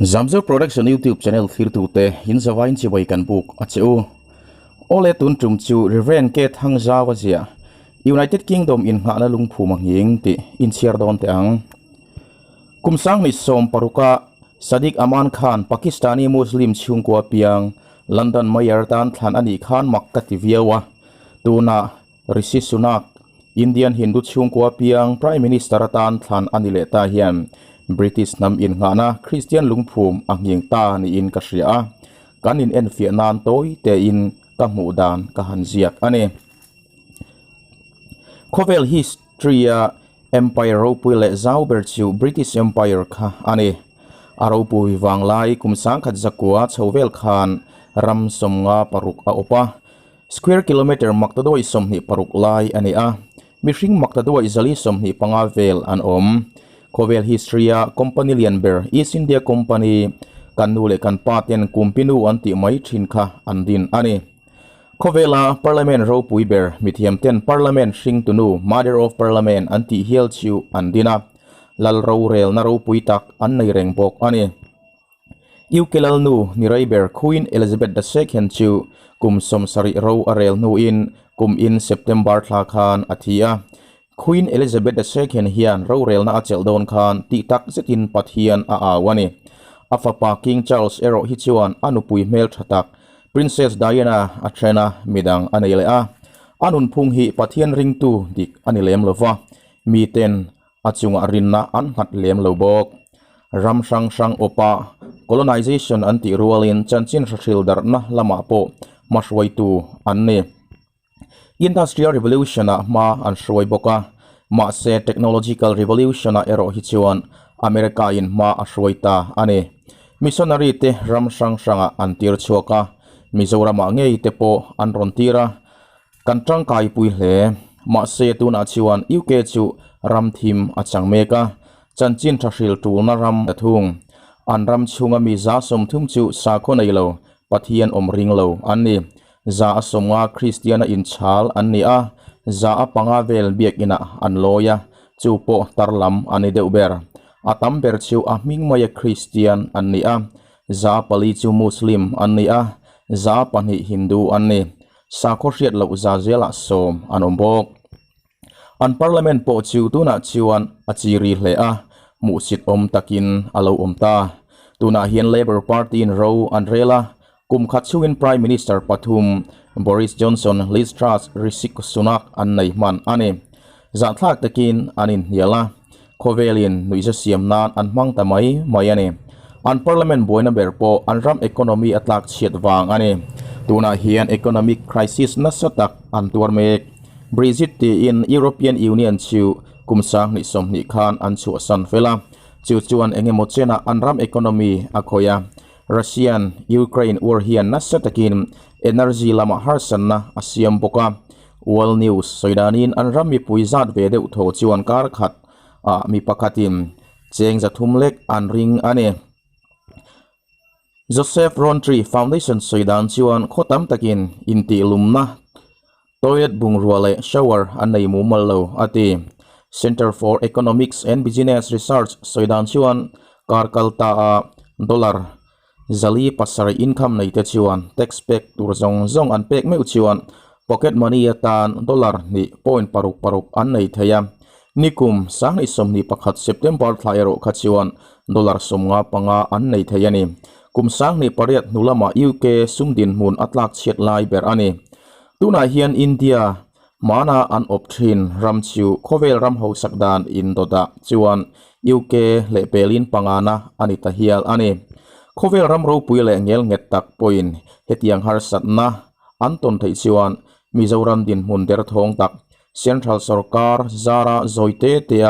Zamzo Production YouTube channel thlirtute in zavain chibai kan buk a che u. Awle tun tum chu Rev. K Thangzau a ziah United Kingdom innghahna lungphum a nghing tih inchhiar dawn teh ang. Kum sang ni 16a Sadiq Aman Khan Pakistani Muslim chhungkua piang London Mayor tan thlan a nih khan mak ka ti viau a, tunah Rishi Sunak, Indian Hindu chhungkua piang Prime Minister atan thlan a ni leh ta hian British hnam innghahna Kristian lungphum a nghing ta niin ka hria a, kan inenfiah nan tawi tein ka hmuh dan ka han ziak a ni. Khawvel history-a Empire ropui leh zau ber chu British Empire kha a ni. A ropui vanglai kum 1900 chho vel khan ram 56 a awp a. Square kilometre maktaduai 26 lai a ni a, mihring maktaduai 425 vel an awm. Khawvel history-a company lian ber East India Company, kan nu leh kan pa ten kumpinu an tih mai thin kha an din a ni. Khawvela Parliament ropui ber mithiam ten Parliament hringtunu, Mother of Parliament, an tih hial chu an din a, lal rorelna ropui tak an nei reng bawk a ni. UK lalnu ni rei ber Queen Elizabeth II chu kum 70 ro a rel hnuin kum in September thla khan a thi a. Queen Elizabeth II hian rorelna a chelh dawn khan tih tak zetin Pathian a au a ni. A fapa King Charles erawh hi chuan a nupui hmeltha tak Princess Diana a then a, midang a nei leh a. A nunphung hi Pathian ringtu dik a ni lem lo va, miten a chungah rinna an nghat lem lo bawk. Ram hrang hrang awpa colonization an tih rualin chanchin hrahril darhna lamah pawh hmahruaitu an ni. Industrial Revolution-ah hma an hruai bawk a, mahse Technological Revolution-ah erawh hi chuan America-in hma a hruai ta a ni. Missionary te ram hrang hrangah an tir chhuak a, Mizoramah ngei te pawh an rawn tir a, kan tangkai pui hle. Mahse tunah chuan UK chu ram thim a chang mek a, chanchin tha hril tulna ram a thung. An ram chhunga mi 30% chu sakhaw nei lo, Pathian awm ring lo an ni. 50% Kristiana inchhal an ni a, 5% vel biakinah an lawi a, chu pawh tar lam a ni deuh ber. A tam ber chu a hming maia Kristian an ni a, 4% chu Muslim an ni a, 2% Hindu an ni. Sakhaw hriat loh za zelah 10 an awm bawk. An parliament pawh chu tunah chuan a chiri hle a, hmuhsit awm takin a lo awm ta. Tunah hian Labour Party-in ro an rel a, kum khat chhungin Prime Minister pathum Boris Johnson, Liz Truss, Rishi Sunak an nei hman a ni. Zahthlak takin an inhnial a, khawvelin nuihza siam nan an hmang ta mai mai a ni. An parliament buaina ber pawh an ram economy a tlak chhiat vang a ni. Tunah hian economic crisis nasa tak an tuar mek. Brexit tiin European Union chu kum 2020 khan an chhuahsan fel a, chu chuan eng emaw chenah an ram economy a khawih a. Russian Ukraine war hian nasa takin energy lamah harsatna a siam bawk a. World News sawi danin an ram mipui zat ve deuh tho chuan kar khat ah mi pakhatin cheng 300 lek an ring a ni. Joseph Rowntree Foundation sawi dan chuan khaw tam takin intihlumna toilet bungrua leh shower an nei mumal lo a ti. Center for Economics and Business Research sawi dan chuan kar kal ta a dollar 407 income nei te chuan tax pek tur zawng zawng an pek meuh chuan pocket money atan dollar 2.66 an nei thei a. Nikum 2021 September thla erawh kha chuan dollar 55 an nei thei a ni. Kum 2008 hnu lamah UK sum dinhmun a tlak chhiat lai ber a ni. Tunah hian India hmana an awp thin ram chu khawvel ram hausak dan indawtah chuan UK leh pelin pangana a ni ta hial a ni. Khawvel ram ropui leh ngel nghet tak pawhin hetiang harsatna an tawn theih chuan Mizoram dinhmun derthawng tak Central Sarkar zara zawite tea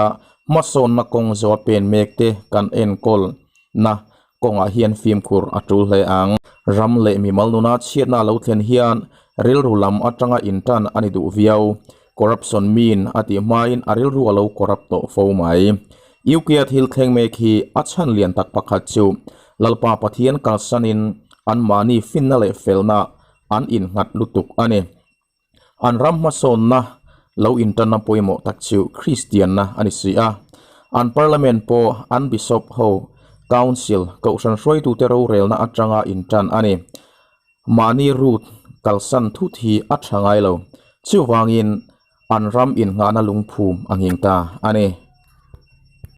hmasawnna kawng zawa pen mek te kan enkawl na kawngah hian fimkhur a tul hle ang. Ram leh mimal nuna chhiatna lo thlen hian rilru lam atanga intan a ni duh viau. Corruption min a tih hmain a rilru a lo corrupt tawh fo mai. UK a thil thleng mek hi a chhan lian tak pakhat chu Lalpa Pathian kalsanin anmahni finna leh felna an innghat lutuk a ni. An ram hmasawnna lo intanna pawimawh tak chu Kristianna a ni si a. An parliament pawh an bishop ho Council, Kohhran hruaitute rorelna atanga intan a ni. Mahni route kalsan thut hi a tha ngai lo. Chuvangin an ram innghahna lungphum a nghing ta a ni.